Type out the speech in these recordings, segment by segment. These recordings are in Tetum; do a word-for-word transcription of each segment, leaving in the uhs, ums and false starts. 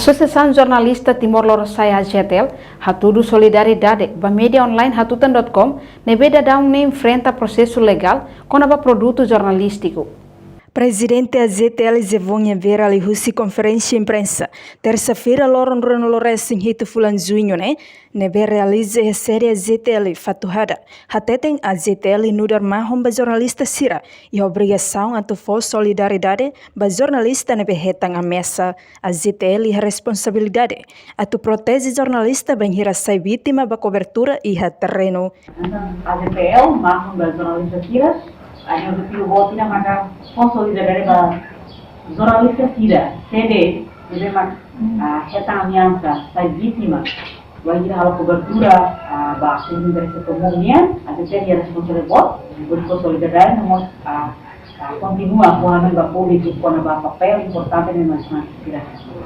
Asosiasaun Jornalista Timor Lorosa'e, A J T L, hatudu solidariedade ba média online Hatutan dot com ne'ebé daudaun ne'e enfrenta prosesu legál kona-ba produtu jornalístiku. Prezidente A J T L Zevon Nyevera liuhusi konferénsia imprensa, tersa-feira, loron ruanulu-resin-hitu fulan Juñu ne'e, ne'ebé realiza iha sede A J T L Fatuhada, hateten A J T L nu'udar mahon ba jornalista sira iha obrigasaun atu fó solidariedade ba jornalista ne'ebé hetan ameasa. A J T L iha responsabilidade atu proteje jornalista bainhira sai vítima ba kobertura iha terrenu. Entaun, A J T L mahon ba jornalista sira, nia objetivu boot ida maka fó solidariedade ba jornalista sira, sé de'it ne'ebé mak, ah, hetan ameasa, sai vítima bainhira halo kobertura, ah, ba asuntu interese komún nian, A J T L iha responsabilidade boot hodi fó solidariedade, no mós, ah, ah, kontinua fó hanoin ba públiku kona-ba papél importante ne'ebé mak jornalista sira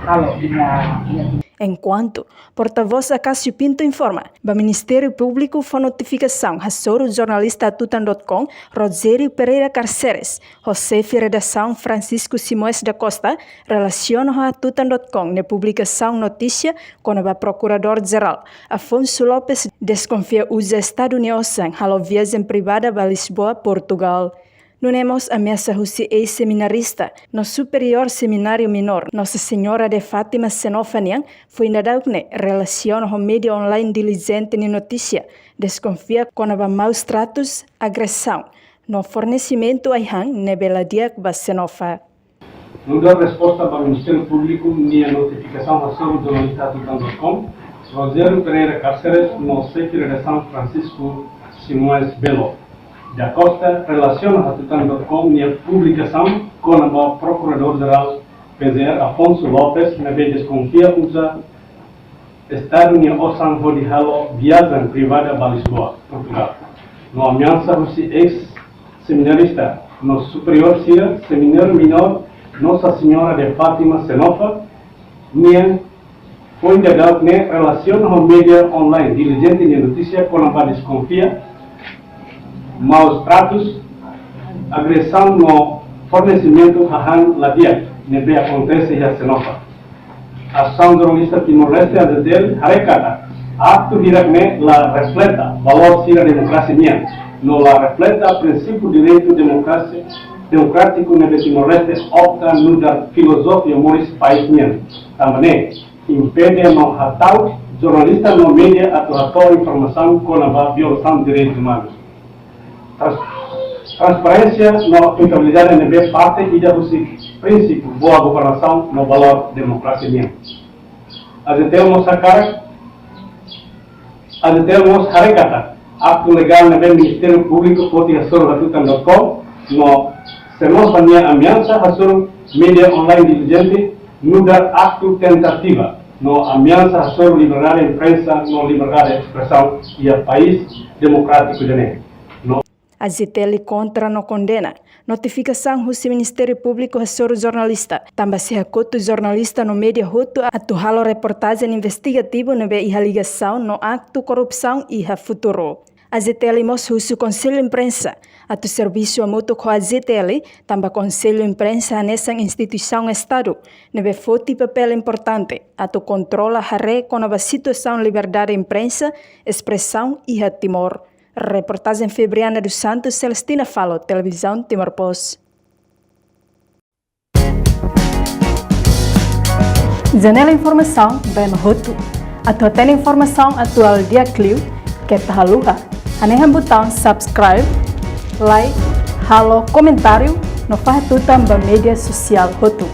halo iha, iha Enkuantu, portavós Acácio Pinto informa, ba Ministériu Públiku fó notifikasaun hasoru jornalista Hatutan dot com, Rogério Pereira Carceres, ho xefe redasaun Francisco Simões da Costa, relasiona ho Hatutan dot com nia publikasaun notísia kona-ba Prokuradór Jerál Afonso Lopes deskonfia uza Estadu nia osan halo viajen privada ba Lisboa, Portugal. Nune'e mós ameasa husi eis-seminarista no superiór Semináriu Minór Nossa Senhora de Fátima Xenofa nian, foin daudauk ne'e relasiona ho média online Diligente nia notísia, deskonfia kona-ba maus-tratus, agresaun no fornesimentu ai-han ne'ebé la di'ak ba Xenofa. Nu'udar resposta ba Ministériu Públiku nia notifikasaun hasoru jornalista Hatutan dot com, Rogério Pereira Cáceres no xefe redasaun Francisco Simões Belo da Costa relasiona Hatutan dot com nia publikasaun kona-ba Prokuradór Jerál P J R Afonso Lopes ne'ebé deskonfia uza Estadu nia osan hodi halo viajen privada ba Lisboa, Portugal. No ameasa husi eis-seminarista no superiór sira Semináriu Minór Nossa Senhora de Fátima Xenofa nian, foin daudauk ne'e relasiona ho média online Diligente nia notísia kona-ba deskonfia maus-tratus, agresaun no fornesimentu ai-han la di'ak ne'ebé akontese iha Xenofa. Asaun Jornalista Timor-Leste, A J T L, haree katak aktu hirak ne'e la refleta valór sira demokrasia nian, no la refleta prinsípiu direitu demokrasia, demokrátiku ne'ebé Timor-Leste opta nu'udar filozofia moris país nian. Tanba ne'e, impede no hata'uk jornalista no média atu hato'o informasaun kona-ba violasaun direitus umanus. Trans-, transparénsia no akontabilidade ne'ebé parte ida husi prinsípiu boa governasaun no valór demokrasia nian. A J T L mós hakarak, A J T L mós haree katak aktu legál ne'ebé Ministériu Públiku foti hasoru Hatutan dot com no Xenofa nia ameasa hasoru média online Diligente nu'udar aktu tentativa no ameasa hasoru liberdade imprensa no liberdade espresaun iha país demokrátiku ida-ne'e. No A J T L kontra no kondena notifikasaun husi Ministériu Públiku hasoru jornalista, tanba sei hakotu jornalista no média hotu atu halo reportajen investigativu ne'ebé iha ligasaun no aktu korrupsaun iha futuru. A J T L mós husu Konsellu Imprensa atu servisu hamutuk ho A J T L, tanba Konsellu Imprensa hanesan instituisaun Estadu ne'ebé foti papél importante atu kontrola haree kona-ba situasaun liberdade imprensa, espresaun iha Timor. Reportajen Febriana dos Santos, Celestina Falo, Televizaun Timor Post. Janela informasaun ba ema hotu. Atu hatene informasaun atuál di'ak liu, keta haluha hanehan butaun subscribe, like, halo komentáriu no fahe tutan ba média sosiál hotu.